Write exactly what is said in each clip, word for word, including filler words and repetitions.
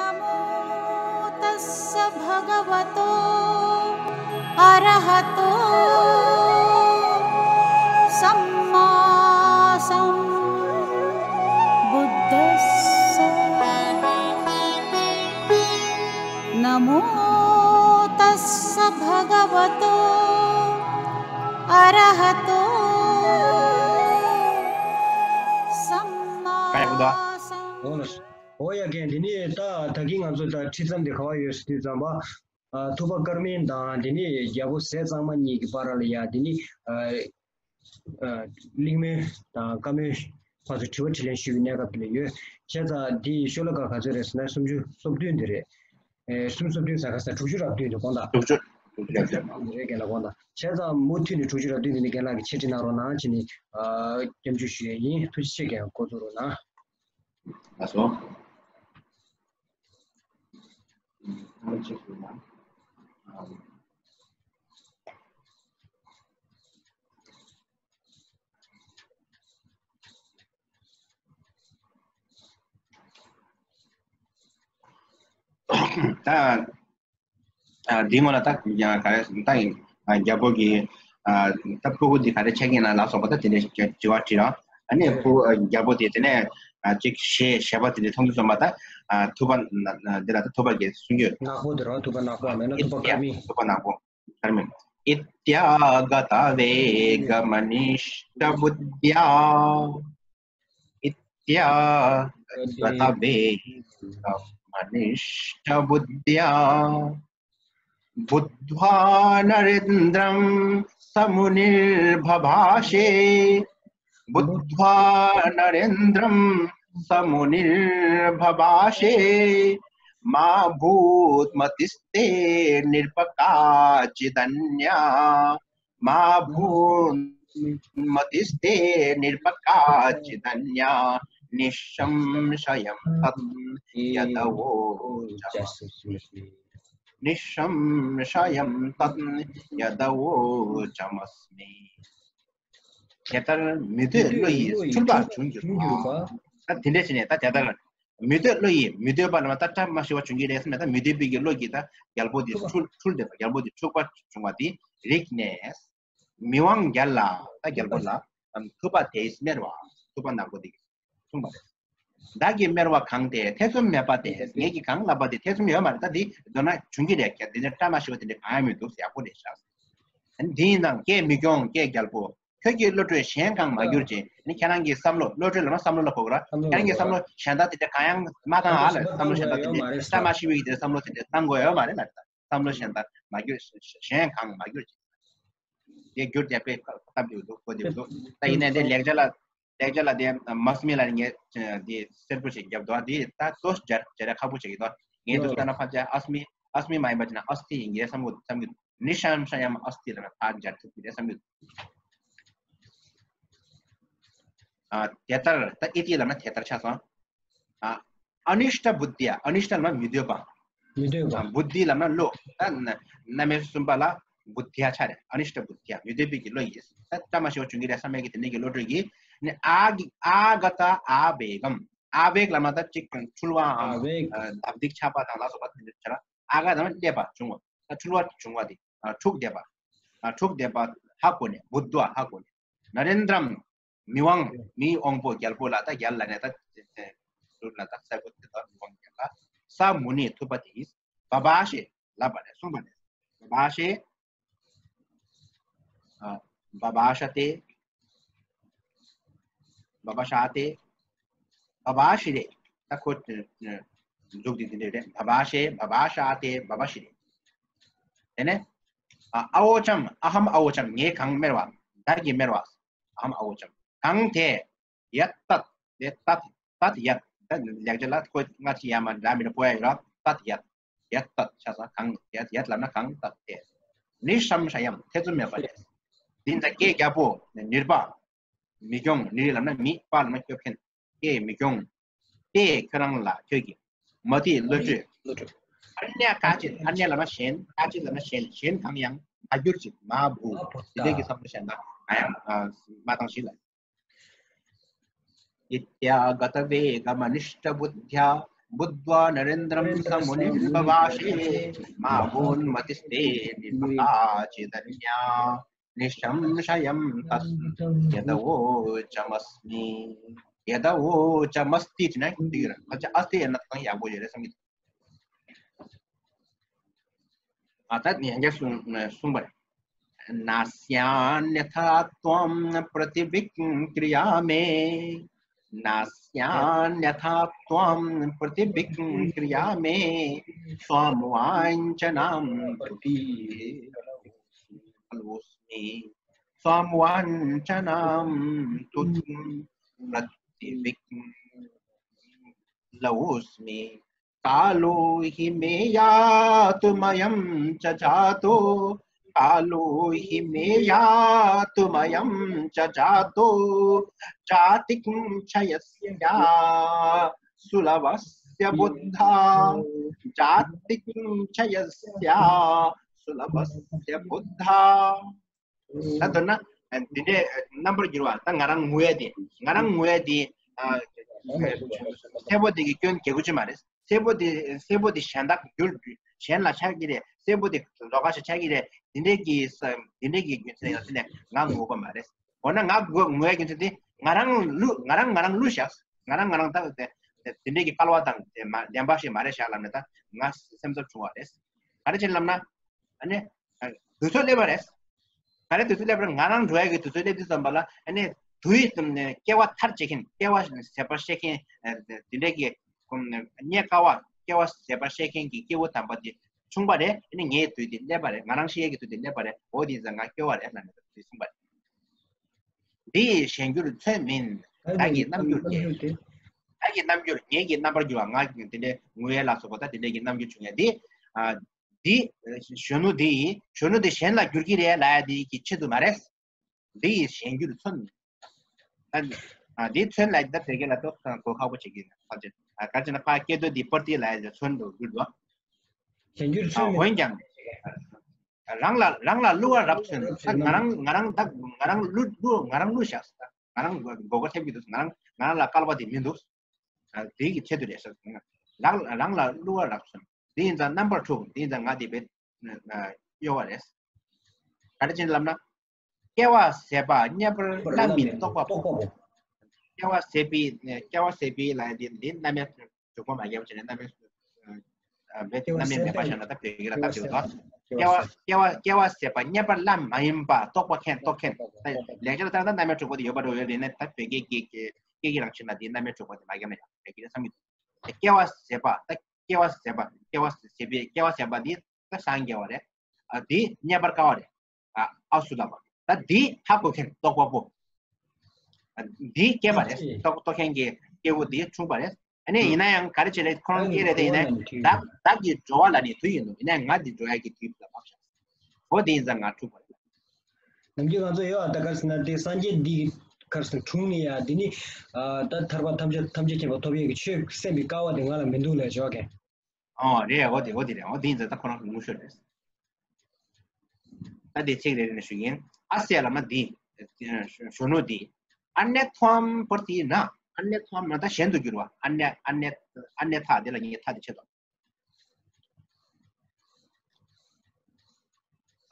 नमो तस्स भगवतो अरहतो सम्मा सम्बुद्धस्स। नमो तस्स भगवतो अरहतो सम्मा सम्बुद्धस्स। འོ་ཡ། རྒན། དེ་ནས་ད་ད་གིན་ང་ཚོ་ད་ཁྲིད་མཚམས་དེ་ག་པར་ཡོད་ཟེར་དུས་ཙམ་པ། ཨ། ཐུབ་པ་ཀརྨེན་དང་དེ་ནས་རྒྱལ་པོ་ཟས་གཙང་མ་གཉིས་ཀྱི་བར་ལ་ཡ། དེ་ནས་ཨ་ཨ་གླིང་མོན་དང་བཀའ་མོན་བར་དུ་དྲི་བ་དྲིས་ལན་ཞུ་བའི་གནས་སྐབས་དེ་ལ་ཡོད། བྱས་ཙང་འདི་ཤོ་ལོ་ཀ་ག་ཚོད་རེད་ཟེར་ན། སུམ་ཅུ་སོ་བདུན་དེ་རེད། ཨེ། སུམ་ཅུ་སོ་བདུན་ཟེར་ག་ཟེར། དྲུག་ཅུ་རེ་བདུན་དེ་དགོངས་དག་དྲུག་ཅུ། དྲུག་ཅུ་རེ་བདུན། རེད། རྒན་ལགས་དགོངས་དག་བྱས་ཙང་མུ་མཐུད་ནས་དྲུག་ཅུ་རེ་བདུན་དེ་ནི་རྒན་ལགས་ཀྱིས་འཆད་ཁྲིད་གནང་རོགས་གནང་བྱས་ནས། ཨ། སྐྱབས་འཇུག་ཞུ་ཡས་ཡིན། ཐུགས་རྗེ་ཆེ། རྒན། འགོ་འཛུགས་རོགས་གནང་། ལགས་སོ། ད་ཨ་འདིའི་སྔོན་ལ་ད་ཡང་ག་རེ་ད་ཡིན། ཨ། རྒྱལ་པོ་གིས་ཨ་ད་ཕྲུ་གུ་འདི་ག་རེ་ཆགས་ཀྱི་ཡིན་ན་ལབ་སོང་པ། ད་དེ་འདྲའི་དྲི་བ་དྲིས་རོགས། ཨ་ནི་ཕྲུ་གུ་ཨ་རྒྱལ་པོ་དེ་དེ་ནས་ཨ་ཅིག་ཞེས་ཞེས་པ་དེ་འདྲ་མཐོང་དུས་ཙམ་པ། ད་ཨ་ཐུབ་པ་ན་ན་འདི་ལ་ད་ཐུབ་པ་གིས་གསུང་རྒྱུ། ནག་པོ་དེ་རོ། ཐུབ་པ་ནག་པོ་མེད་ན་ཐུབ་པ་དཀར་མིན། ཐུབ་པ་ནག་པོ་དཀར་མིན། इत्यागतवेगमनिष्टबुद्ध्या। इत्यागतवेगमनिष्टबुद्ध्या। बुद्ध्वा नरेन्द्रं स मुनिर्बभाषे। बुद्ध्वा नरेन्द्रं स मुनिर्बभाषे। मा भून्मतिस्ते नृप काचिदन्या। मा भून्मतिस्ते नृप काचिदन्या। निःसंशयं तद्यदवोचमस्मि। निःसंशयं तद्यदवोचमस्मि། དེ་ལྟར་མི་འདོད་བློ་ཡིས་འཁྲུལ་པ་བྱུང་གྱུར་པ། ད་དེ་འདྲ་བྱས་ནས་ད་དེ་ལྟར་མི་འདོད་བློ་ཡིས། མི་འདོད་པ་ལ་མ་ད་བཀྲ་མ་ཤིས་པ་བྱུང་གི་རེད་ཟེར་ནས། ད་མི་འདོད་པའི་གི་བློ་གིས་ད་རྒྱལ་པོ་དེ་འཁྲུལ་འཁྲུལ་བསྡད་པ། རྒྱལ་པོ་དེ་འཁྲུལ་པ་བྱུང་བ་དེ་རིག་ནས། མི་དབང་རྒྱལ་ལ། ད་རྒྱལ་པོ་ལ་ཐུབ་པ་དེས་སྨྲས་པ། ཐུབ་པ་ནག་པོ་དེ་གིས་གསུངས་པ་རེད། བདག་གིས་སྨྲས་པ་གང་དེ་ཐེ་ཚོམ་མེད་པ་དེས། ངེད་ཀྱིས་གང་ལབ་པ་དེ་ཐེ་ཚོམ་ཡོད་མ་རེད། ད་འདི་མདོར་ན་བྱུང་གི་རེད། དེ་འདྲ་བཀྲ་མ་ཤིས་པ་དེ་འདྲ་གང་ཡང་མི་འདུག་ཡག་པོ་རེད་ཤག་འདི་ཡིན་ཙང་ཀྱེ་མི་སྐྱོང་། ཀྱེ་རྒྱལ་པོ། ཁྱོད་ཀྱི་བློ་གྲོས་གཞན་གང་མ་གྱུར་ཅིག་ནི་ཁྱེད་རང་གི་བསམ་བློ། བློ་གྲོས་ལབ་ན་བསམ་བློ་ལ་གོ་གི་ར། ཁྱེད་རང་གི་བསམ་བློ་གཞན་དག་དེ་འདྲ་གང་ཡང་མ་བཏང་ཨ་ལ། བསམ་བློ་གཞན་དག་དེ་འདྲ་བཀྲ་མ་ཤིས་པའི་དེ་བསམ་བློ་དེ་འདྲ་བཏང་དགོས་ཡོད་མ་རེད་ལ། བསམ་བློ་གཞན་དག་མ་གྱུར། གཞན་གང་མ་གྱུར་ཅིག་དེ་གྱུར་དེ་དཔེ་སྟབས་བདེ་འདུག་གོ་བདེ་འདུག་ད་ཡིན་ནའི་དེ་ལེགས་སྦྱར་ལ། ལེགས་སྦྱར་ལ་དེ་མ་སྨི་ལ་ངས་དེ་གསལ་པོ་ཞིག་བརྒྱབ་འདུག་དེ་ད་ཏོ་སྦྱར་སྦྱར་ཡ་ཁག་པོ་ཞིག་གི་འདུག་ངས་དུ་ལྟ་ན་ཕལ་ཆེར་ཨ་སྨི་ཨ་སྨི་མ་ཡིན་པ་ཅིག་ན་ཨ་སྟི་ཡིན་གྱི་རེད་བསམ་གི་བསམ་གི་འདུག་ནི་ཤམ་ཤ་ཡམ་ཨ་སྟི་ལ་ན་ཕར་སྦྱར་ཐུབ་ཀྱི་རེད་བསམ་གི་འདུག་ཨ་དེ་ལྟར། ད་ཨི་ཏི་ལ་ན་དེ་ལྟར་ཆགས་སོང་། ཨ། ཨ་ནིཥྚ་བུདྡྷྱ། ཨ་ནིཥྚ་ལབ་ན་མི་འདོད་པ། མི་འདོད་པ། ཨ། བུདྡྷི་ལབ་ན་བློ། ད་ན་རྣམ་དབྱེ་གསུམ་པ་ལ་བུདྡྷྱ་ཆ་རེད། ཨ་ནིཥྚ་བུདྡྷྱ། མི་འདོད་པའི་གི་བློ་ཡིས། ད་བཀྲ་མ་ཤིས་པ་བྱུང་གི་རེད་བསམ་ཡས་ཀྱི་དེ་འདྲའི་གི་བློ་གྲོས་ཀྱིས། ནི་ཨ་གི་ཨ་ག་ཏ་ཨ་བེ་གམ། ཨ་བེག་ལབ་ན་ད་ཅིག་འཁྲུལ་བའམ། ཨ་བེག་ཨ། དམ་ཚིག་ཆགས་པ་དང་ལ་སོགས་པ་དེ་འདྲ་ཆ་ར། ཨ་ག་ལབ་ན་བསླད་པ་བྱུང་བ། ད་འཁྲུལ་བ་བྱུང་བ་དེ། ཨ། འཁྲུགས་བསྡད་པ། ཨ། འཁྲུགས་བསྡད་པ་ཧ་གོ་ནས། བུདྡྷ་ཧ་གོ་ནས། ན་རེན་དྲམ། མི་དབང་། མིའི་དབང་པོ་རྒྱལ་པོ་ལ། ད་རྒྱལ་ལ་ནས་ད་ཟུར་ལ་ད་ས་གོ་དེ་ད་མི་དབང་རྒྱལ་ལ། ས་མུ་ནི། ཐུབ་པ་དེས། བ་བྷ་ཤེ། ལབ་པ་རེད། གསུངས་པ་རེད། བ་བྷ་ཤེ། ཨ། བ་བྷ་ཤ་སྟེ། བ་བྷ་ཤ་སྟེ། བ་བྷ་ཤི་རེ། ད་ཁོ་མཛུབ་དེ་དེ་འདྲ་རེད། བ་བྷ་ཤེ། བ་བྷ་ཤ་སྟེ། བ་བྷ་ཤི་རེ། དེ་ནས། ཨ། ཨ་བོ་ཅམ། ཨ་ཧམ་ཨ་བོ་ཅམ། ངས་གང་སྨྲས་པ། བདག་གིས་སྨྲས་པ། ཨ་ཧམ་ཨ་བོ་ཅམ། གང་དེ། ཡད་ཏད། དེ་ཏད། ཏད་ཡད། ད་ལེགས་སྦྱར་ལ་ཁོ་སྔ་ཕྱི་ཡ་མ་འདྲ་མི་འདྲ་གོ་ཡ་ཡོད་ར། ཏད་ཡད། ཡད་ཏད་ཆ་ས་གང་། ཡད་ཡད་ལབ་ན་གང་ཏད་དེ། ནི་ཤམ་ཤ་ཡམ། ཐེ་ཚོམ་མེད་པ་རེད། འདི་ད་ཀྱེ་རྒྱལ་པོ། ནི་ནི་རུ་པ། མི་སྐྱོང་། ནི་ལབ་ན་མི། པ་ལབ་ན་སྐྱོབ་མཁན། ཀྱེ་མི་སྐྱོང་། དེ་ཁྱོད་རང་ལ་ཁྱོད་ཀྱིས། མ་ཏི་བློ་གྲོས། བློ་གྲོས། ཨ་ནྱ་ཀ་ཅི། ཨ་ནྱ་ལབ་ན་གཞན། ཀ་ཅི་ལབ་ན་གཞན། གཞན་གང་ཡང་མ་གྱུར་ཅིག་མ་བུ། དེ་འདྲའི་གི་བསམ་བློ་གཞན་དག་གང་ཡང་མ་བཏང་ཞིག་ལ། इत्यागतवेगमनिष्टबुद्ध्या बुद्ध्वा नरेन्द्रं स मुनिं प्रभाषे मा भून्मतिस्ते निपकाचिदन्या निःसंशयं तस्य यदवोचमस्मि। यदवोचमस्ति ཅེ་ན་འདི་ར་ཨ་ཅག་ཨ་སྟེ་ཡང་ན་ཐང་ཡག་པོ་ཡོད་རེད་བསམ་གྱི་འདུག་ཨ་ད་ཡང་བསྐྱར་གསུངས་པ་རེད། नास्यान्यथा त्वं प्रतिविक्रिया मे। नास्यान्यथा त्वं प्रतिविक्रिया मे। त्वं वाञ्छनां तुति खलुस्मि। त्वं वाञ्छनां तुति प्रतिविक् लवोऽस्मि। कालो हि मे यातुमयं च जातो। कालो हि मे यातुमयं च जातो। जातिं क्षयस्या सुलभस्य बुद्धा। जातिं क्षयस्या सुलभस्य बुद्धा। ད་མདོར་ན་འདི་འདྲའི་རྣམ་པར་འགྱུར་བ། ད་ང་རང་ངུ་ཡ་དེ། ང་རང་ངུ་ཡ་དེ། སེར་པོ་དེ་གི་སྐྱོན་གལ་ཆེ་མ་རེད། སེར་པོ་དེ་སེར་པོ་དེ་གཞན་དག་འགྱུར་གཞན་ལ་ཆགས་ཀྱི་རེད། སེར་པོ་དེ་ལོགས་ཀ་ཞིག་ཆགས་ཀྱི་རེད། འདི་འདྲའི་གི་འདི་འདྲའི་གི་རྒྱུ་མཚན་ཡོད་ཚེ་ནས་ང་ངུ་གི་མ་རེད། འོ་ན་ང་ངུ་ངུ་ཡ་རྒྱུ་མཚན་དེ་ང་རང་བསླུ་ང་རང་ང་རང་བསླུ་བཞག་ང་རང་ང་རང་ད་དེ་འདྲའི་གི་སྐལ་བ་དང་དེ་མ་བདེན་པ་ཞིག་མ་རེད་བཞག་ལབ་ནས་ད་ང་སེམས་འཚབ་བྱུང་བ་རེད། ག་རེ་བྱས་ལབ་ན། ཨ་ནི། དུས་ཚོད་སླེབས་པ་རེད། ག་རེ་དུས་ཚོད་སླེབས་པ་རེད། ང་རང་འགྲོ་ཡ་གི་དུས་ཚོད་སླེབས་དུས་ཙམ་པ་ལ་ཨ་ནི་དུས་སྐྱེ་བ་མཐར་བྱེད་མཁན་སྐྱེ་བ་ཟད་པར་བཤད་མཁན་དེ་འདྲས་ཀྱི་རྙེད་དཀའ་བ་སྐྱེ་བ་ཟད་པར་བཤད་མཁན་གྱི་སྐྱེས་བུ་དམ་པ་དེ་བྱུང་བ་རེད། ཨ་ནི་ངའི་དུས་དེ་སླེབས་པ་རེད། ང་རང་ཤི་ཡ་གི་དུས་དེ་སླེབས་པ་རེད། འོ་དེ་ཡིན་ཙང་ང་སྐྱོ་བ་རེད་ལབ་ནས་དུས་གསུངས་པ་རེད། འདི་ཡིས་གཞན་འགྱུར་མཚོན་མིན། བདག་གི་རྣམ་འགྱུར་ངེས། བདག་གི་རྣམ་འགྱུར་ངེད་ཀྱི་རྣམ་པར་འགྱུར་བ། ང་དེ་འདྲའི་ངུ་ཡ་ལ་སོགས་པ་ད་དེ་འདྲའི་གི་རྣམ་འགྱུར་བྱུང་ཡ་དེ། འདི་གཞོན་ནུ་འདི་ཡིས་གཞོན་ནུ་འདི་གཞན་ལ་འགྱུར་གྱི་རེད་ལབ་ཡ་དེ་གི་ཆེད་དུ་མ་རེད། འདི་ཡིས་གཞན་འགྱུར་མཚོན། ཨ་འདི་མཚོན་ལབ་ཡ་ད་བོད་སྐད་ལ་ཏོག་ཙམ་གོ་ཁག་པོ་བྱེད་ཀྱི་ཡིན། ཕལ་ཆེར་ག་རེ་ཟེར་ན་ཕ་སྐད་དོད་འདི་པར་ཏི་ལབ་ཡ་མཚོན་དུ་འགྱུར་འདུག་གཞན་འགྱུར་མཚོན་འོན་ཀྱང་། རང་ལ་རང་ལ་བསླུ་བ་རབ་མཚོན། ད་ང་རང་ང་རང་ད་ང་རང་བསླུ་བསླུ་ང་རང་བསླུ་བཞག་ང་རང་མགོ་སྐོར་ཐེབས་ཀྱི་འདུག་ང་རང་ང་རང་ལ་སྐལ་བ་དེ་མི་འདུག་དེའི་གི་ཆེད་དུ་རེད་ཟེར། རང་རང་ལ་བསླུ་བ་རབ་མཚོན། དེ་ཡིན་ཙང་རྣམ་པར་འཁྲུག་དེ་ཡིན་ཙང་ང་དེ་བས་གཡོ་བ་རེད། ག་རེ་བྱས་ནས་ལབ་ན། སྐྱེ་བ་ཟད་པ་རྙེད་པར་སླ་མིན་རྟོགས་པ་པོ། སྐྱེ་བ་ཟད་པའི་སྐྱེ་བ་ཟད་པའི་ལ་འདི་འདི་རྣམ་དབྱེ་འཇུག་པ་མ་རྒྱབ་བྱས་ནས་རྣམ་དབྱེ་རྣམ་དབྱེ་མེད་པ་བཞག་ན་ད་བོད་སྐད་ལ་རྣམ་དབྱེ་མེད་པ་ཞེས་པ་དེ་འདྲ་ལབ་ཀྱི་འདུག་སྐྱེ་བ་སྐྱེ་བ་སྐྱེ་བ་ཟད་པ་རྙེད་པར་སླ་མ་ཡིན་པ་རྟོགས་པ་མཁན་རྟོགས་མཁན། ད་ལེགས་སྦྱར་ལ་ལྟར་ན་རྣམ་དབྱེ་དྲུག་པོ་དེ་ཡོད་པ་འགྲོ་ཡོད་རེད་ནས་ད་བོད་སྐད་སྐད་སྐད་ཀྱི་རང་བཞིན་ལ་དེའི་རྣམ་དབྱེ་དྲུག་པོ་དེ་མ་རྒྱབ་ན་ཡང་བོད་སྐད་བསམ་གྱི་འདུག་སྐྱེ་བ་ཟད་པ་ད་སྐྱེ་བ་ཟད་པ་སྐྱེ་བ་ཟད་པའི་སྐྱེ་བ་ཟད་པ་འདི་ད་སངས་རྒྱས་པ་རེད། ཨ་འདི་རྙེད་པར་དཀའ་བ་རེད། ཨ་ཨ་སུ་ལ་བ་ད་འདི་ཧ་གོ་མཁན་རྟོགས་པ་པོ། ཨ་འདི་སྐྱེས་པ་རེད། རྟོགས་རྟོགས་མཁན་གྱི་སྐྱེས་བུ་འདི་འཁྲུངས་པ་རེད། ཨ་ནི་ཡིན་ན་ཡང་ག་རེ་བྱེད་ལས་ཁོ་རང་སྐྱེས་རེད་དེ་ཡིན་ན་བདག་བདག་གི་འགྲོ་བ་ལ་ནི་དུས་ཡིན་ནོ། ཡིན་ན་ཡང་ང་འདི་འགྲོ་ཡ་གི་དུས་ལ་བབས་ཤག་འོ་དེ་ཡིན་ཙང་ང་འཁྲུངས་པ་རེད། ནམ་རྒྱུན་ང་ཚོ་ཡོད་ཨ་ད་ག་རེ་ཟེར་ན་དེ་སངས་རྒྱས་འདི་ག་རེ་ཟེར་འཁྲུངས་ནས་ཡ་འདི་ནི་ཨ་ད་ཐར་པ་ཐམས་ཅད་ཐམས་ཅད་མཁྱེན་པ་ཐོབ་ཡས་ཀྱི་ཆོས་གསན་པའི་སྐལ་བ་དེ་ང་ལ་མི་འདུག་ལས་ཞོག་གན། ཨོ་རེད། འོ་དེ་འོ་དེ་རེད། འོ་དེ་ཡིན་ཙང་ད་ཁོ་རང་ངུ་ཤོར་རེད། ད་དེ་ཚིག་རེ་རེ་ནས་ཞུ་གིན། ཨ་སེ་ལ་མ་འདི་གཞོན་ནུ་འདི་ཨ་ནེ་ཐོམ་པར་ཏི་ན། ཨ་ནེ་ཐོམ་ན་ད་གཞན་དུ་འགྱུར་བ། ཨ་ནེ་ཨ་ནེ་ཨ་ནེ་ཐ་དེ་ལ་ངས་ཐ་དེ་ཆེད་དོ།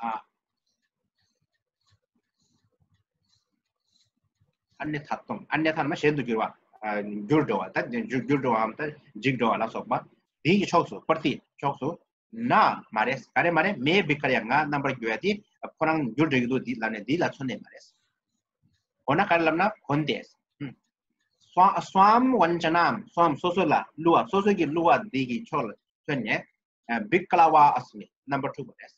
ཨ་ཨ་ནེ་ཐ་ཏོམ། ཨ་ནེ་ཐ་ན་གཞན་དུ་འགྱུར་བ། ཨ་འགྱུར་འགྲོ་བ། ད་འགྱུར་འགྱུར་འགྲོ་བའམ་ད་འཇིག་འགྲོ་བ་ལ་སོགས་པ། དེའི་གི་ཕྱོགས་སུ་པར་ཏི་ཕྱོགས་སུ་ན་མ་རེད། ག་རེ་མ་རེད། མེ་བི་ཀ་ར་ཡ་ང་རྣམ་པར་འགྱུར་ཡ་དེ་ཁོ་རང་འགྱུར་འགྲོ་གི་འདུག་འདི་ལབ་ནས་འདི་ལ་མཚོན་ནས་མ་རེད། འོ་ན་ག་རེ་ལབ་ན་གོན་ཏེ། སྭཱ་སྭཱམ་ཝཱཉྩ་ནཱམ། སྭཱམ་སོ་སོ་ལ་བསླུ་བ། སོ་སོ་གི་བསླུ་བ་འདི་གི་ཕྱོགས་ལ་མཚོན་ནས། བི་ཀ་ལ་བ་ཨ་སྨི། རྣམ་པར་འཁྲུག་པ་རེད།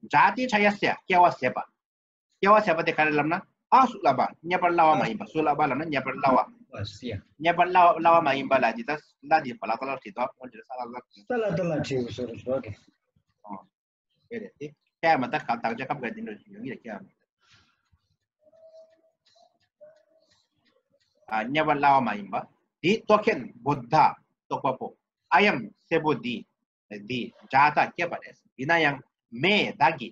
ཛཱ་ཏི་ཆ་ཡ་སེ། སྐྱེ་བ་ཟད་པ། སྐྱེ་བ་ཟད་པ་དེ་ག་རེ་ལབ་ན་ཨ་སུ་ལ་བ། རྙེད་པར་སླ་བ་མ་ཡིན་པ། སུ་ལ་བ་ལབ་ན་རྙེད་པར་སླ་བ། རྙེད་པར་སླ་བ་མ་ཡིན་པ་ལ་འདི་ད་ལ་འདི་བ་ལ་ཏ་ལ་བྲིས་དོ། འོན་ཏེ་ས་ལ་ལ་བྲིས། ས་ལ་ཏ་ལ་བྲིས་སོ་རེད་ཟེར་བ་གི། ཨོ། དེ་རེད་དེ། སྐྱེ་མ་ད་ག་དག་ཆ་སྐབས་འགའ་འདི་འདྲ་ཡོང་གི་རེད་སྐྱེ་མ། ཨ་རྙེད་པར་སླ་བ་མ་ཡིན་པ། འདི་རྟོགས་མཁན་བུདྡྷ་རྟོགས་པ་པོ། ཨ་ཡམ་སེར་པོ་འདི། འདི་ཛཱ་ཏ་སྐྱེས་པ་རེད། ཡིན་ན་ཡང་མེ་བདག་གི་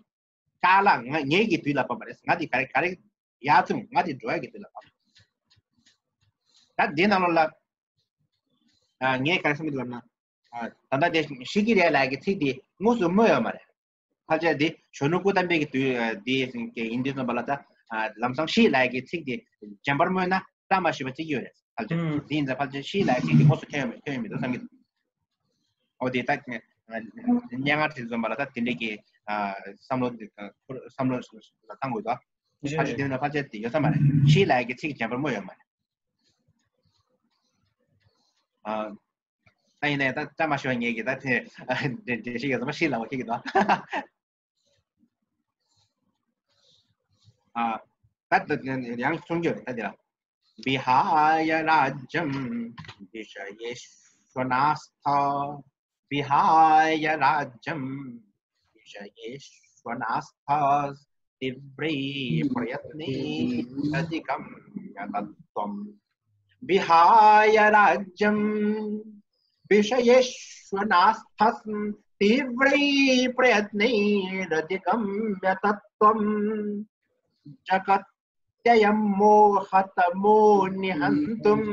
ཀ་ལ་ང་ངེད་ཀྱི་དུས་ལ་བབས་པ་རེད། ང་འདི་ག་རེ་ག་རེ་ཡ་ཙུམ་ང་འདི་འགྲོ་ཡ་གི་དུས་ལ་བབས། ད་འདི་ནང་ལོགས་ལ་ ཨ། ངས་ག་རེ་བསམ་གྱི་འདུག་ལབ་ན། ཨ། ད་ལྟ་དེ་ཤི་ཀི་རེ་ལབ་ཀྱི་ཚིག་དེ་དངོས་སུ་སྨོས་ཡོད་མ་རེད། ཕལ་ཆེར་དེ་གཞོན་ནུ་སྐུ་བལྟམས་པའི་གི་དུས་དེ་ཡིན་དུས་ཙམ་པ་ལ་ད། ཨ། ལམ་སང་ཤི་ལབ་ཀྱི་ཚིག་དེ་རྗེན་པར་སྨོས་ན་བཀྲ་མ་ཤིས་པ་བརྩི་གི་ཡོད་རེད། ཕལ་ཆེར་ཨུམ། དེ་ཡིན་ཙང་ཕལ་ཆེར་ཤི་ལབ་ཀྱི་ཚིག་དེ་དངོས་སུ་ཐོན་ཡོད་མེད་ཐོན་ཡོད་མི་འདུག་བསམ་གྱི་འདུག། འོ་དེ་ད་སྙན་ངག་བྲིས་ཙམ་པ་ལ་ད་དེ་འདྲའི་གི། ཨ། བསམ་བློ་འདི་བསམ་བློ་ལ་བཏང་དགོས་དོ། ཕལ་ཆེར་དེ་ན་ཕལ་ཆེར་དེ་ཡོད་ས་མ་རེད། ཤི་ལབ་ཀྱི་ཚིག་རྗེན་པར་སྨོས་ཡོད་མ་རེད། ཨ། ད་ཡིན་ནའི་ད་བཀྲ་མ་ཤིས་པ་ངེད་ཀྱི་ད་དེ་འགྲེལ་བཤད་ཡོད་ཙམ་པ་ཤི་ལབ་པ་ཁྱེད་ཀྱི་དོ། ཨ། ད་ད་ཡང་གསུང་རྒྱུ་རེད་ད་དེ་ལ། विहाय राज्यं विषयेष्वनास्था विहाय राज्यं विषयेष्वनास्था तीव्रैः प्रयत्नैरधिगम्य तत्त्वम्। विहाय राज्यं विषयेष्वनास्था तीव्रैः प्रयत्नैरधिगम्य तत्त्वम्। जगत्ययं मोहतमो निहन्तुं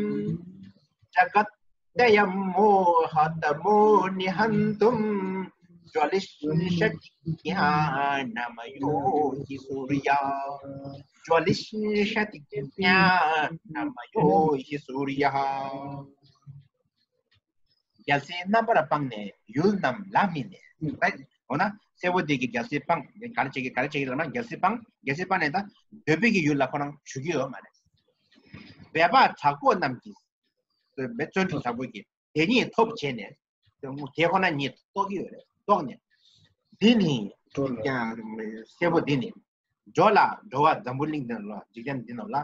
जगत्ययं मोहतमो निहन्तुं ज्वलिष्यति ज्ञानमयो हि सूर्यः। ज्वलिष्यति ज्ञानमयो हि सूर्यः। རྒྱལ་སྲས་རྣམ་པར་སྤངས་ནས་ཡུལ་རྣམས་ལ་དམིགས་ནས། འོ་ན་སྲས་པོ་འདི་གིས་རྒྱལ་སྲས་སྤངས། ག་རེ་བྱེད་ཀྱི་ག་རེ་བྱེད་ཀྱི་ལབ་ན་རྒྱལ་སྲས་སྤངས། རྒྱལ་སྲས་སྤངས་ནས་ད་འདོད་པའི་གི་ཡུལ་ལ་ཁོ་རང་འགྲོ་གི་ཡོད་མ་རེད། སྦལ་པ་དྲག་པོ་རྣམས་ཀྱིས། བཙོན་གྲུབ་དྲག་པོ་གིས་དེ་ཉིད་ཐོབ་བྱས་ནས། དེ་ཁོ་ན་ཉིད་རྟོགས་ཀྱི་ཡོད་རེད། རྟོགས་ནས། འདི་ནི་སྲས་པོ་འདི་ནི། འགྲོ་ལ་འགྲོ་བ་འཛམ་བུ་གླིང་འདི་ལ་འཇིག་རྟེན་འདི་རྣམས་ལ།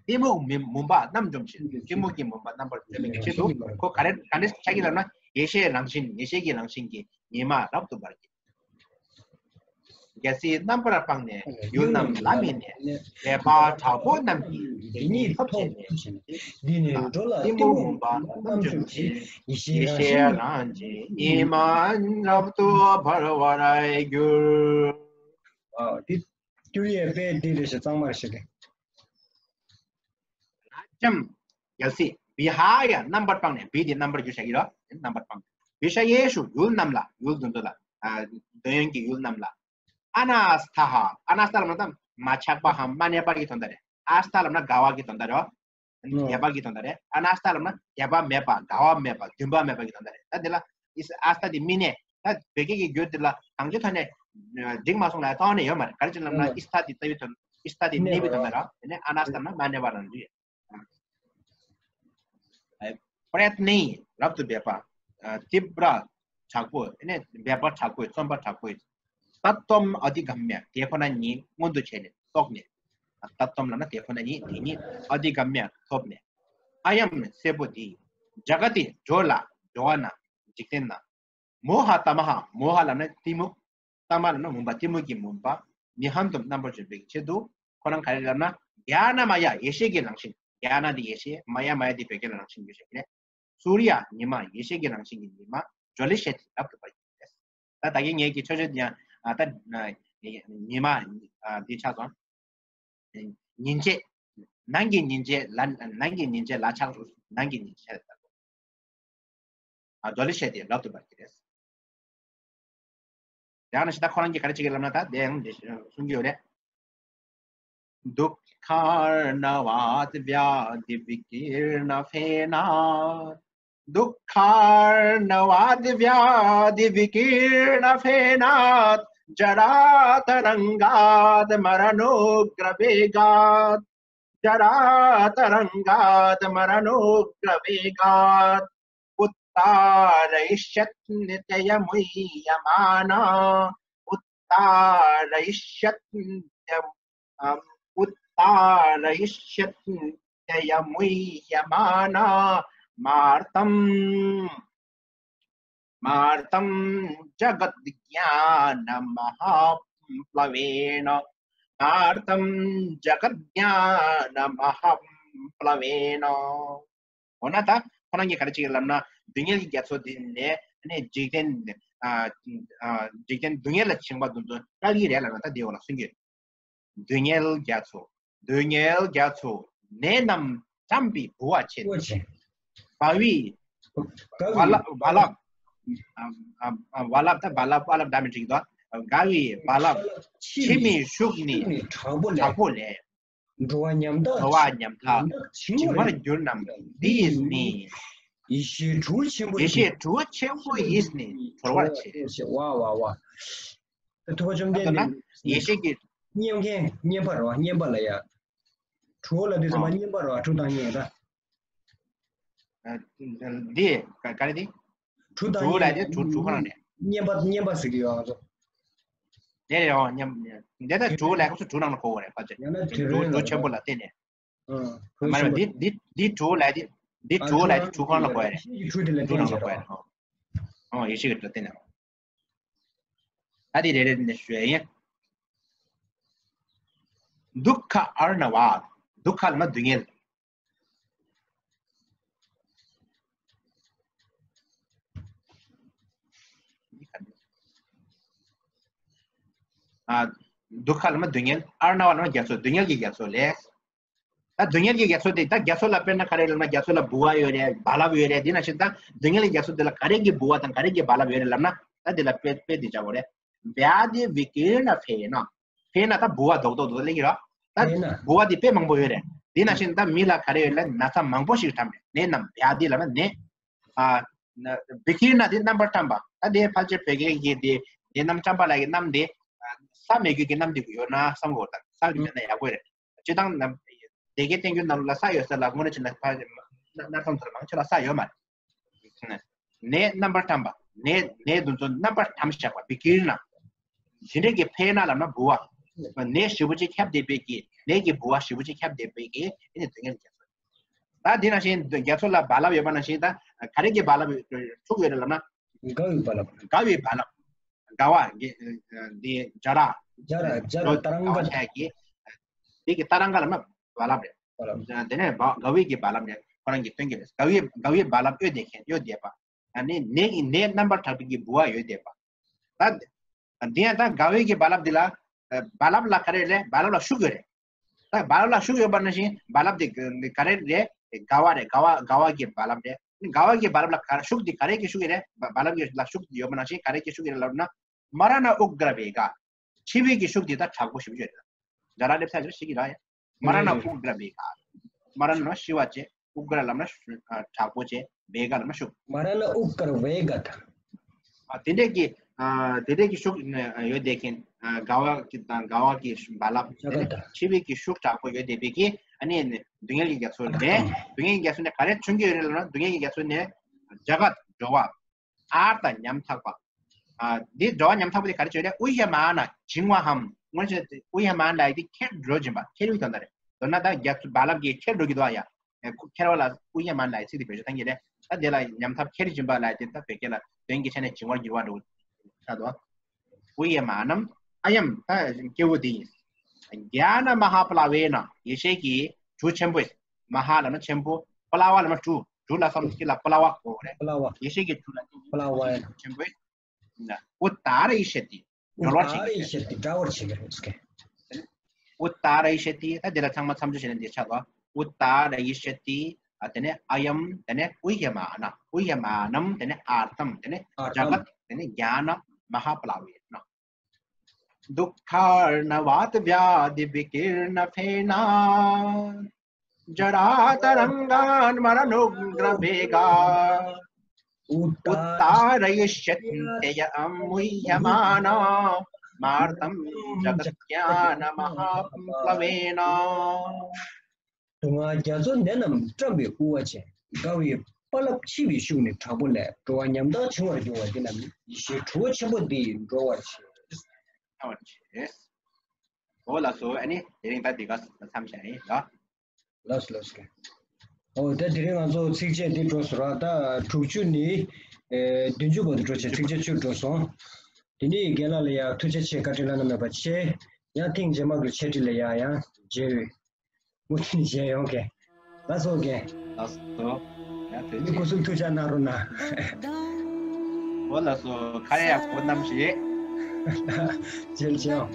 གཏི་མུག་མི་མུན་པ་རྣམ་འཇོམས་ཤིང་། གཏི་མུག་གི་མུན་པ་རྣམ་པར་འཇོམས་པའི་ཆེད་དུ་ཁོ་ག་རེ་ག་འདྲ་ཆགས་ཀྱི་ལབ་ན། ཡེ་ཤེས་རང་བཞིན་ཡེ་ཤེས་ཀྱི་རང་བཞིན་གྱི་ཉི་མ་རབ་ཏུ་འབར་གྱི། རྒྱལ་སྲས་རྣམ་པར་སྤངས་ནས་ཡུལ་རྣམས་ལ་དམིགས་ནས། སྦལ་པ་དྲག་པོ་རྣམས་ཀྱིས་དེ་ཉིད་ཐོབ་བྱས་ནས། འདི་ནི་འགྲོ་ལ་གཏི་མུག་མུན་པ་རྣམ་འཇོམས་ཤིང་། ཡེ་ཤེས་རང་བཞིན་ཉི་མ་རབ་ཏུ་འབར་བར་འགྱུར། ཨ། འདི་བསྒྱུར་ཡས་དཔེ་འདི་རེད་ཤག་གཙང་མ་རེད་ཤག་རཱ་ཛམ། རྒྱལ་སྲས། བི་ཧཱ་ཡ། རྣམ་པར་སྤངས་ནས། བི་དེ་རྣམ་པར་བསྒྱུར་བྱ་གི་རོ། རྣམ་པར་སྤངས། བི་ཤ་ཡེ་ཤུ། ཡུལ་རྣམས་ལ། ཡུལ་འདི་ཚོ་ལ། ཨ། འདོད་ཡོན་གྱི་ཡུལ་རྣམས་ལ། ཨ་ན་སྟྷ་ཧ། ཨ་ན་སྟྷ་ལབ་ན་ད་མ་ཆགས་པ་ཧམ་མ་གནས་པ་གི་དོན་དག་རེད། ཨ་སྟྷ་ལབ་ན་དགའ་བ་གི་དོན་དག་རེད། ཨོ། དད་པ་གི་དོན་དག་རེད། ཨ་ན་སྟྷ་ལབ་ན་དད་པ་མེད་པ། དགའ་བ་མེད་པ། འདུན་པ་མེད་པ་གི་དོན་དག་རེད། ད་འདི་ལ་ཨི་ཨ་སྟྷ་དེ་དམིགས་གནས། ད་བོད་སྐད་ཀྱི་འགྱུར་དེ་ལ་དང་ཆོས་ཐོག་ནས་འགྲིག་མ་སོང་ལ་ཐོག་ནས་ཡོད་མ་རེད། ག་རེ་བྱས་ལབ་ན། ཨོ། ཨི་སྟྷ་དེ་ལྟ་བུའི་དོན། ཨི་སྟྷ་དེ་གནས་པའི་དོན་དག་རེད། དེ་ནས་ཨ་ན་སྟྷ་ན་མ་གནས་པ་རང་རྒྱུ་ཡོད། ཨ། པྲ་ཡཏ་ནི། རབ་ཏུ་འབད་པ། ཨ། ཏིབ་ར། དྲག་པོ། ཨ་ནི་སྦལ་པ་དྲག་པོས། བཙོན་པ་དྲག་པོས། ཏཏ་ཏྭམ་ཨ་དྷི་གམ་མྱ། དེ་ཁོ་ན་ཉིད་མངོན་དུ་བྱས་ནས། རྟོགས་ནས། ཏཏ་ཏྭམ་ལབ་ན་དེ་ཁོ་ན་ཉིད། དེ་ཉིད། ཨ་དྷི་གམ་མྱ། ཐོབ་ནས། ཨ་ཡམ། སྲས་པོ་འདི། ཛ་གཏི། འགྲོ་ལ། འགྲོ་བ་ན། འཇིག་རྟེན་ན། མོ་ཧ་ཏ་མ་ཧ། མོ་ཧ་ལབ་ན་གཏི་མུག། ཏ་མ་ལབ་ན་མུན་པ། གཏི་མུག་གི་མུན་པ། ནི་ཧན་ཏུམ། རྣམ་པར་འཇོམས་པའི་ཆེད་དུ། ཁོ་རང་ག་རེ་ལབ་ན། གྱ་ན་མ་ཡ། ཡེ་ཤེས་ཀྱི་རང་བཞིན། གྱ་ན་དེ་ཡེ་ཤེས། མ་ཡ། མ་ཡ་དེ་བོད་སྐད་ལ་རང་བཞིན་ཡོད་ཤག་ནས། སུརྱ། ཉི་མ། ཡེ་ཤེས་ཀྱི་རང་བཞིན་གྱི་ཉི་མ། ཇོ་ལི་ཤེ་ཏི། རབ་ཏུ་འབར་གྱི་རེད། ད་ད་གིན་ངེད་ཀྱི་ཆོས་ཆོས་དེ་ཡང་། ཨ། ད་ཉི་མ། ཨ། འདི་ཆགས་སོང་། ཉིན་བྱེད། ནང་གི་ཉིན་བྱེད་ལ། ནང་གི་ཉིན་བྱེད་ལ་ཆགས་སོང་། ནང་གི་ཉིན་བྱེད་ལ། ཨ། ཇོ་ལི་ཤེ་ཏི། རབ་ཏུ་འབར་གྱི་རེད། ཡང་ན་ཞེ་ད་ཁོ་རང་གིས་ག་རེ་བྱེད་ཀྱི་ལབ་ན། ད་དེ་ཡང་འདི་གསུང་གི་ཡོད་རེད། दुःखार्णवाद्व्याधिविकीर्णफेनात् दुःखार्णवाद्व्याधिविकीर्णफेनात् जरातरङ्गाद्मरणोग्रवेगात् जरातरङ्गाद्मरणोग्रवेगात् उत्तारयिष्यत्ययमुह्यमाना उत्तारयिष्यत्ययम् उत्तारयिष्यत्ययमुह्यमाना मार्तं मार्तं जगज्ज्ञानमहाप्लवेन मार्तं जगज्ज्ञानमहाप्लवेन འོ་ན་ད་ཁོ་རང་གིས་ག་རེ་བྱེད་ཀྱི་ལབ་ན། སྡུག་བསྔལ་གྱི་རྒྱ་མཚོ་འདི་ནས་ནི་འཇིག་རྟེན། ཨ། ཨ། འཇིག་རྟེན་སྡུག་བསྔལ་ལ་བྱིང་བ་འདི་ཚོ་བཀག་གི་རེད་ལབ་ན། ད་འདི་འོག་ལ་གསུང་གི། སྡུག་བསྔལ་རྒྱ་མཚོ། སྡུག་བསྔལ་རྒྱ་མཚོ་ནད་རྣམས་བཀྲམ་པའི་ལྦུ་བ་ཆེ། ལྦུ་བ་ཆེ། བ་བའི་བ་ལ་བ་ལ་བ་ལ་ད་བ་ལ་བ་ལ་འདྲ་མི་འགྲིག་དོ། དགའ་བའི་བ་ལ་ཕྱི་མའི་ཤུགས་ནི་དྲག་པོ་ལས། འགྲོ་བ་ཉམ་ཐག་འགྲོ་བ་ཉམ་ཐག་བྱིང་བར་གྱུར་རྣམས་འདི་ཡིས་ནི། ཡེ་ཤེས་གྲུ་བོ་ཆེན་པོ་ཡེ་ཤེས་གྲུ་བོ་ཆེན་པོ་ཡིས་ནི་གྲོལ་བར་བྱེད། བ་བ་བ། ཐུབ་པ་བཅོམ་ལྡན་འདས་ཡེ་ཤེས་ཀྱི་བསྙེན་མཁན་བསྙེན་པ་རེད་བ། བསྙེན་པ་ལ་ཡ། གྲུ་བོ་ལ་དེ་ཚོ་མ་བསྙེན་པ་རེད་བ། གྲུ་དང་བསྙེན་ད། འདི་ག་རེ་འདི། གྲུ་དང་གྲུ་ལ་དེ་གྲུ་གྲུ་ཁོ་རང་རེད། བསྙེན་པ་བསྙེན་པ་ཟེར་གྱི་ཡོད་ང་ཚོ། དེ་རེད་འོ་མཉམ། འདི་ལྟར་གྲུ་ལ་ཁོ་ཚོ་གྲུ་ནང་ལ་གོ་བ་རེད་ཕལ་ཆེར། ཡང་ན་དུས་གྲུ་རོལ་གྲུ་ལ་ཆེན་པོ་ལ་བརྟེན་ནས། ཨ་གྲུ་མ་རེད་ཆེན་པོ། འདི་འདི་འདི་གྲུ་ལ་དེ་འདི་ཨ་གྲུ་ལ་དེ་གྲུ་ཁོ་རང་ལ་གོ་བ་རེད། ཡེ་ཤེས་ཀྱི་གྲུ་དེ་ལ་གྲུ་ནང་ལ་གོ་བ་རེད་ཨོ། ཨོ་ཡེ་ཤེས་ཀྱི་གྲུ་བརྟེན་ནས། ད་དེ་རེ་རེ་ནས་ཞུ་ཡ་ཡིན། དུག་ཁ་ཨར་ཎ་བ། དུག་ཁ་ལ་ན་སྡུག་བསྔལ། ཨ། དུག་ཁ་ལ་ན་སྡུག་བསྔལ། ཨར་ཎ་བ་ལ་ན་རྒྱ་མཚོ། སྡུག་བསྔལ་གྱི་རྒྱ་མཚོ་ལས། ད་སྡུག་བསྔལ་གྱི་རྒྱ་མཚོ་དེ་ད་རྒྱ་མཚོ་ལ་དཔེར་ན་ག་རེ་ལབ་ན་རྒྱ་མཚོ་ལ་ལྦུ་བ་ཡོད་རེད། རྦ་རླབས་ཡོད་རེད། དེ་ནང་བཞིན་ད་སྡུག་བསྔལ་གྱི་རྒྱ་མཚོ་དེ་ལ་ག་རེ་གི་ལྦུ་བ་དང་ག་རེ་གི་རྦ་རླབས་ཡོད་རེད་ལབ་ན། ད་དེ་ལ་དཔེ་དཔེ་དེ་བྱ་དགོས་རེད། བྱཱ་དྷི་བི་ཀི་ར་ཎ་ཕེ་ན། ཕེ་ན་ད་ལྦུ་བ་རྡོག་རྡོག་རྡོག་རྡོག་ལེན་གྱི་ར། ད་ཕེ་ན་ལྦུ་བ་དེ་དཔེ་མང་པོ་ཡོད་རེད། དེ་ནང་བཞིན་ད་མི་ལ་ག་རེ་ཡོད་ལབ་ན་ན་ཚ་མང་པོ་ཞིག་བཀྲམ་རེད། ནད་རྣམས་བྱཱ་དྷི་ལབ་ན་ནད། ཨ། ན་བི་ཀི་ར་ཎ་དེ་རྣམ་པར་བཀྲམ་པ། ད་དེ་ཕལ་ཆེར་བོད་སྐད་ཀྱི་དེ་དེ་རྣམ་བཀྲམ་པ་ལབ་ཀྱི་རྣམ་དེ། ས་མེད་རྒྱུ་གི་རྣམ་དེ་ཡོད་ན་བསམ་གོ་ད་ས་རྒྱུ་མེད་ན་ཡག་པོ་རེད། སྤྱིར་བཏང་ནམ་སྡེ་དགེ་བསྟན་འགྱུར་ནང་ལ་ས་ཡོད་ས་ལ་དངོས་གནས་བྱས་ན་ཕ་གནའ་ཐང་ཚོར་མང་ཆེ་ལ་ས་ཡོད་མ་རེད། ནད་རྣམ་པར་བཀྲམ་པ། ནད་ནད་དེ་ཚོ་རྣམ་པར་བཀྲམ་བཞག་པ་བི་ཀི་ར་ཎ། དེ་འདྲས་ཀྱི་ཕེ་ན་ལབ་ན་ལྦུ་བ། ནད་ཞེ་པོ་ཅིག་ཁྱབ་བསྡད་པའི་གི་ནད་ཀྱི་ལྦུ་བ་ཞེ་པོ་ཅིག་ཁྱབ་བསྡད་པའི་གི་ཨེ་ནི་སྡུག་བསྔལ་རྒྱ་མཚོ། ད་དེ་ནང་བཞིན་རྒྱ་མཚོ་ལ་རྦ་རླབས་ཡོད་པ་ནང་བཞིན་ད་ག་རེ་གི་རྦ་རླབས་འཁྲུག་ཡོད་རེད་ལབ་ན། དགའ་བའི་རྦ་རླབས། དགའ་བའི་རྦ་རླབས། དགའ་བ་གི་འདི་ཇ་ར། ཇ་ར་ཇ་ར་ཏ་རང་ག་ཆ་གི་དེ་གི་ཏ་རང་ག་ལབ་ན་རྦ་རླབས་རེད། རྦ་རླབས། དེ་ནས་རྦ་དགའ་བའི་གི་རྦ་རླབས་རེད། ཁོ་རང་གི་སྟོན་གྱི་རེད། དགའ་བའི་དགའ་བའི་རྦ་རླབས་གཡོས་བསྡད་མཁན་གཡོས་བསྡད་པ། ཨ་ནི་ནད་ཀྱི་ནད་རྣམ་པར་དག་པའི་གི་ལྦུ་བ་གཡོས་བསྡད་པ། ད་འདི་ཡང་ད་དགའ་བའི་གི་རྦ་རླབས་འདི་ལ་རྦ་རླབས་ལ་ག་རེ་རེད། རྦ་རླབས་ལ་ཤུགས་ཡོད་རེད། ད་རྦ་རླབས་ལ་ཤུགས་ཡོད་པ་ནང་བཞིན་རྦ་རླབས་དེ་ག་རེ་རེད། དགའ་བ་རེད། དགའ་བ་དགའ་བ་གི་རྦ་རླབས་རེད། དགའ་བ་གི་རྦ་རླབས་ལ་ག་རེ་ཤུགས་དེ་ག་རེ་གི་ཤུགས་རེད། རྦ་རླབས་ཀྱི་ལ་ཤུགས་ཡོད་པ་ནང་བཞིན་ག་རེ་གི་ཤུགས་རེད་ལབ་ན། མ་ར་ཎ་ཨུ་གྲ་བྷེ་ག། འཆི་བའི་གི་ཤུགས་དེ་ད་དྲག་པོ་ཞེ་པོ་ཅིག་རེད། ཇ་ར་ལེབ་ཚ་ཞིག་ར་ཡ། མ་ར་ཎ་ཨུ་གྲ་བྷེ་ག། མ་ར་ཎ་ལབ་ན་ཤི་བ་བྱེད། ཨུ་གྲ་ལབ་ན་དྲག་པོ་བྱེད། བྷེ་ག་ལབ་ན་ཤུགས། མ་ར་ཎ་ཨུ་གྲ་བྷེ་ག་ད། ཨ་དེ་འདྲས་ཀྱི་ཨ་དེ་འདྲས་ཀྱི་ཤུགས་ཡོད་བསྡད་མཁན། ཨ་དགའ་བ་གི་དང་དགའ་བ་གི་རྦ་རླབས། ཇ་ག་ད། འཆི་བའི་གི་ཤུགས་དྲག་པོ་ཡོད་བསྡད་པའི་གི་ཨ་ནི་སྡུག་བསྔལ་གྱི་རྒྱ་མཚོ་ལས། སྡུག་བསྔལ་གྱི་རྒྱ་མཚོ་ནས་ག་རེ་བྱུང་གི་ཡོད་རེད་ལབ་ན། སྡུག་བསྔལ་གྱི་རྒྱ་མཚོ་ནས་ཇ་ག་འགྲོ་བ། ཨར་ད་ཉམ་ཐག་པ། ཨ་འདི་འགྲོ་བ་ཉམ་ཐག་པ་དེ་ག་རེ་བྱེད་རེད། ཨུ་ཡ་མ་ན་བྱིང་བའམ། སྔོན་ཆད་ཨུ་ཡ་མ་ན་ལབ་ཡ་དེ་ཁྱེར་འགྲོ་བཞིན་པ། ཁྱེར་བའི་དོན་དག་རེད། མདོར་ན་ད་རྒྱ་མཚོ་རྦ་རླབས་ཀྱིས་ཁྱེར་འགྲོ་གི་འདུག་ཨ་ཡ། ཁྱེར་བ་ལ་ཨུ་ཡ་མ་ན་ལབ་ཡ་ཚིག་དེ་བེད་སྤྱོད་བཏང་གི་རེད། ད་དེ་ལ་ཉམ་ཐག་ཁྱེར་བཞིན་པ་ལབ་ཡ་དེ་ད་བོད་སྐད་ལ་དོན་གྱི་ཆ་ནས་བྱིང་བར་འགྱུར་བ་འགྲོ་ཆགས་འདུག་ཨུ་ཡ་མ་ནམ་ཨ་ཡམ་ད་སྐྱེ་བོ་འདི་ཡིན། གྱ་ན་མ་ཧཱ་པླ་བེ་ན། ཡེ་ཤེས་ཀྱི་གྲུ་ཆེན་པོ། མ་ཧཱ་ལབ་ན་ཆེན་པོ། པླ་བ་ལབ་ན་གྲུ། གྲུ་ལ་བསམ་སྐྱིད་ལ་པླ་བ་གོ་རེད། པླ་བ། ཡེ་ཤེས་ཀྱི་གྲུ་ལ་པླ་བ་ཡ། ཆེན་པོ། ན་ཨུ་ཏ་ར་ཡེ་ཤ་ཏི། སྒྲོལ་བར་བྱེད་ཀྱི་རེད། ཨུ་ཏ་ར་ཡེ་ཤ་ཏི། ད་དེ་ལ་ཚང་མ་མཚམས་སྦྱོར་བྱས་ན་འདི་ཆགས་པ། ཨུ་ཏ་ར་ཡེ་ཤ་ཏི། ཨ་དེ་ནས་ཨ་ཡམ། དེ་ནས་ཨུ་ཡ་མ་ན། ཨུ་ཡ་མ་ནམ། དེ་ནས་ཨར་ཏམ། དེ་ནས་ཨར་ཏམ། ཇ་ག་ཏ། དེ་ནས་གྱ་ན་མ་ཧཱ་པླ་བེ་ན། དུག་ཁ་ཨར་ཎ་བ་ཏ་བྱཱ་དྷི་བི་ཀི་ར་ཎ་ཕེ་ན། ཇ་ར་ཏ་རང་ག་མ་ར་ཎ་ཨུ་གྲ་བྷེ་ག། ཨུ་ཏ་ར་ཡེ་ཤ་ཏི་ཡ་ཨ་མུ་ཡ་མ་ན། མ་ཨར་ཏམ་ཇ་ག་ཏ་གྱ་ན་མ་ཧཱ་པླ་བེ་ན། དུག་ལྔ་རྒྱ་མཚོ་ནད་རྣམས་བཀྲམ་པའི་དབུལ་བ་ཅན། དགའ་བའི་རྦ་རླབས་འཆི་བའི་ཤུགས་ནི་དྲག་པོ་ལས། འགྲོ་བ་ཉམ་ཐག་བྱིང་བར་འགྱུར་བ་འདི་རྣམས་ནི། ཡེ་ཤེས་གྲུ་བོ་ཆེན་པོ་འདི་ཡིས་གྲོལ་བར་བྱེད། གྲོལ་བར་བྱེད། འོ་ལགས་སོ། ཨ་ནི་དེ་རིང་ད་འདི་ག་མཚམས་བཞག་ཡིན་ལ། ལགས་སོ་ལགས་སོ། འོ་ད་དེ་རིང་ང་ཚོ་ཚིགས་བཅད་འདི་འགྲོ་སོང་ར། ད་དྲུག་ཅུ་ནི་ཨེ་བདུན་ཅུ་བར་དུ་འགྲོ་བྱས་ཚིགས་བཅད་བཅུ་འགྲོ་སོང་། དེ་ནི་རྒན་ལགས་ལ་ཡ་ཐུགས་རྗེ་ཆེ། བཀའ་དྲིན་བླ་ན་མེད་པ་ཆེ། ཡང་ཐེངས་རྗེས་མ་གི་འཆད་ཁྲིད་ལ་ཡ་ཡང་མཇལ་བའི་མུ་མཐུད་ནས་མཇལ་ཡོང་གི། ལགས་སོ་རྒན། ལགས་སོ། ཡ་དེ་མི་སྐུ་གཟུགས་ཐུགས་ཅག་གནང་རོགས་གནང་། འོ་ལགས་སོ། ཁ་རས་ཡག་པོ་བསྣམས་ཤིག་མཇལ་ཆེ་ཡོང་།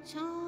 ཆང་